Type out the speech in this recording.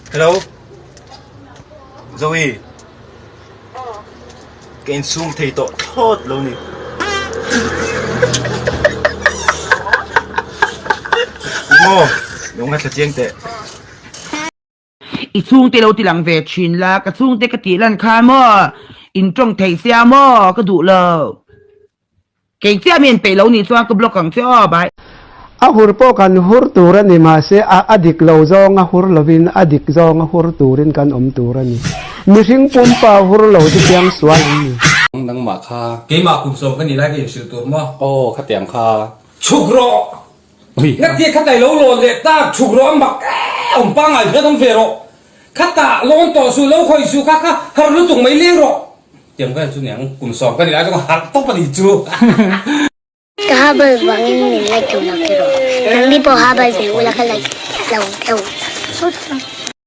Hello Zoe Ka insum thei tawh thlawt lo ni. Maw lo ngaithla chiang teh. I chhungte lo ti lang ve thin la, ka chhungte ka tih lan kha maw in tawng theih sia maw ka duh lo. Kei chiah mi an peih lo nih chuan ka block ang che aw bye. A hur pawh kan hur tur a ni mahse a a dik lo zawng a hur lovin a dik zawng a hur turin kan awm tur a ni. Mihring pumpa hur lo chu piang sual an ni. Nangmah kha. Keimah kum sawm ka nih lai ka inhrilh tur maw? Aw khatiang kha. Chhuk rawh! Ngatia kha tai lo lawn leh tak chhuk rawh a mak e awm pangngai hian awm ve rawh. Khatah lawn tawh suh lo khawi suh kha kha har lutuk mai leng rawh. Tiang vel chu niang kum sawm ka ni lai chuan harh tawp a ni chu. Ka habal vangin min like lo la kiro. Nangni pawh habal ve ula ka like lo deuh.